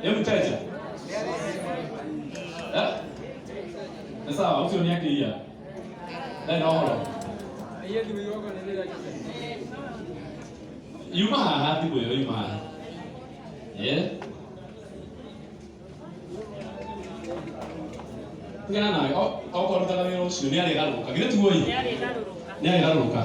Ĩ mteja? Eh? Nĩ sawa, ũcio nĩ akĩiya. Ndarĩ na ũhoro. Yuma haha thimũ ĩyo yuma haha. Eh? Tigana nawe, okorwo arutaga wĩra ũcio nĩ arĩgarũrũka. Githĩ tiguo ĩ? Nĩ arĩgarũrũka.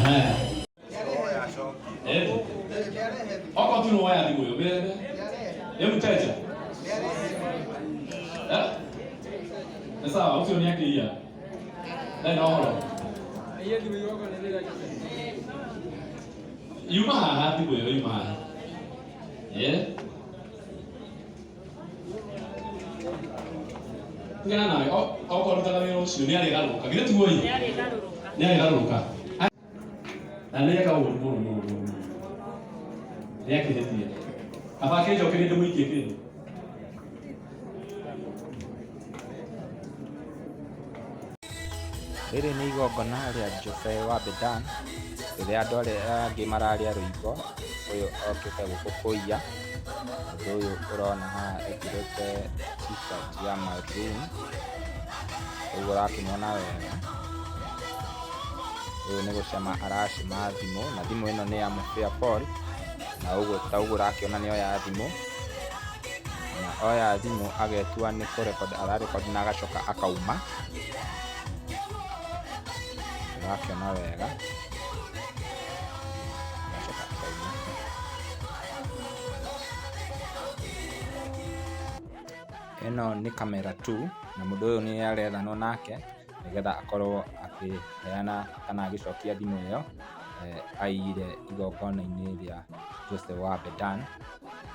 Haya. Eh. Okorwo tu nĩ woya thimũ ĩyo mĩrebe. Ĩ mteja? Eh? Nĩ sawa, ũcio nĩ akĩiya. Ndarĩ na ũhoro. Yuma haha thimũ ĩyo yuma haha. Eh? Tigana nawe, okorwo arutaga wĩra ũcio nĩ arĩgarũrũka. Githĩ tiguo ĩ? Nĩ arĩgarũrũka. Na nĩ eka ũru mũno mũno mũno. Nĩ akĩhĩtia. Aba akĩnjokeria ndĩmũikie kĩndũ. Rĩrĩ nĩ igongona rĩa Jose wa Bedan, rĩrĩa andũ arĩa angĩ mararĩa rũimbo, ũyũ okĩte gũkũ kũiya. Mũndũ ũyũ ũrona haha ekĩrĩte t-shirt ya maroon, ũguo ũrakĩmuona wega. Ũyũ nĩ gũcema aracema thimũ, na thimũ ĩno nĩ ya Mũbĩa Paul, na ũguo ta ũguo ũrakĩona nĩ oya thimũ. Na oya thimũ agetua nĩ kũ record ara record na agacoka akauma. Ũrakĩona wega, agacoka akauma. Ĩno nĩ camera two na mũndũ ũyũ nĩ arethanwo nake nĩgetha akorwo akĩheana kana agĩcokia thimũ ĩyo aiyire igongona-inĩ rĩa Jose wa Bedan.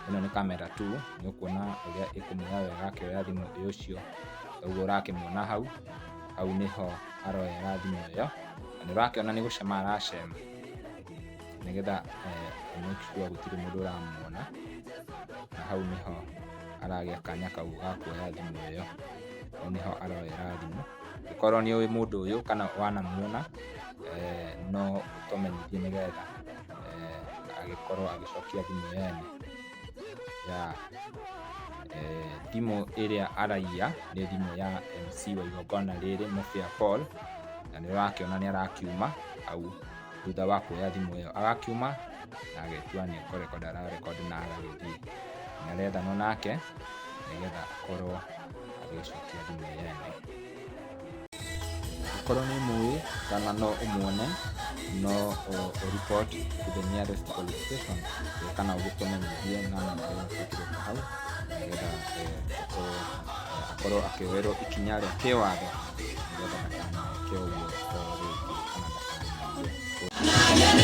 Ĩno nĩ camera two, nĩ ũkuona ũrĩa ĩkũmuoya wega akĩoya thimũ ũcio, ũguo ũrakĩmuona hau, hau nĩho aroera thimũ ĩyo, na nĩ ũrakĩona nĩ gũcema aracema, nĩgetha a make sure gũtirĩ mũndũ ũramuona, na hau nĩho aragĩa kanya kau ga kuoya thimũ ĩyo, hau nĩho aroera thimũ. Angĩkorwo nĩ ũĩ mũndũ ũyũ kana wanamuona, no ũtũmenyithie nĩgetha agĩkorwo agĩcokia thimũ yene ya thimũ ĩrĩa araiya nĩ thimũ ya MC wa igongona rĩrĩ Mũbĩa Paul, na nĩ ũrakĩona nĩ arakiuma hau thutha wa kuoya thimũ ĩyo, agakiuma na agetua nĩ kũ record ara record na agagĩthiĩ. Nĩ arethanwo nake nĩgetha akorwo agĩcokia thimũ yene. Angĩkorwo nĩ ũmũĩ kana no ũmuone, no ũ report to the nearest police station kana ũgĩtũmenyithie na namba ĩyo twĩkĩrĩte hau, nĩgetha akorwo akĩoerwo ikinya rĩa kĩwatho, nĩgetha ndakaneke ũguo o rĩngĩ kana ndakanaiye.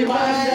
Imagine.